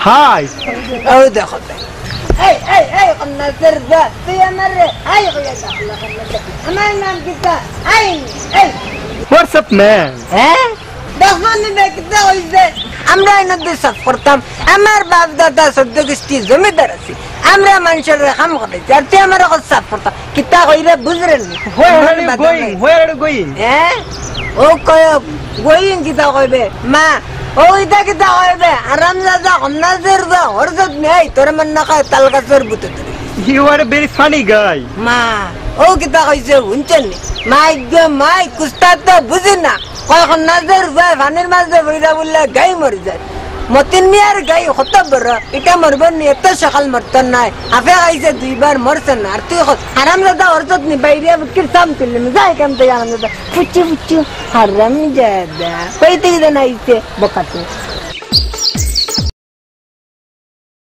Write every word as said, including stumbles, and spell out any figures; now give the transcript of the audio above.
হাই। ও দেখো তো। এই, এই, এই, কন্যাদের বা, তুই আমারে হাই কইয়া যা, কন্যাদের। আমার নাম কিতা? হাই, এই। What's up, man? হ্যাঁ? দেখো নি বে, কিতা কইছে? আমরা ইনো দুই সাফ করতাম। আমার বাপ দাদা চৌদ্দ গোষ্ঠী জমিদার আছে। আমরা মানষর কাম করাইছি। আর তুই আমার এখন সাফ করতাম। কিতা কইরে বুঝরে নি? Where are you going? Where are you going? হ্যাঁ? ও কয়, going কিতা কইবে? মা, ও ইতা কিতা কইবে? আরামজাদা কন্যাদের বা, হরজত নেই, তোর মন না খায় তাল গাছর বুতে ধরে। You are a very funny guy. মা, ও কিতা কইছে হুনছইন নি? মাই গো মাই, কুস্তা তো বুঝি না। কয় কন্যাদের বা পানির মাঝে বইরা বললে গাই মরি যায়। মতিন মিয়ার গাই কত বড়, ইটা মরবো নি, এত সকাল মরতো নায়। হাফে খাইছে দুইবার, মরছে না। আর তুই কস, হারামজাদা হরজত নি, বাইরে বুকির সাম তুললি, যা এখান থেকে হারামজাদা। ফুচু ফুচু, হারামজাদা। কই থেকে যেন আইছে, বকাতে।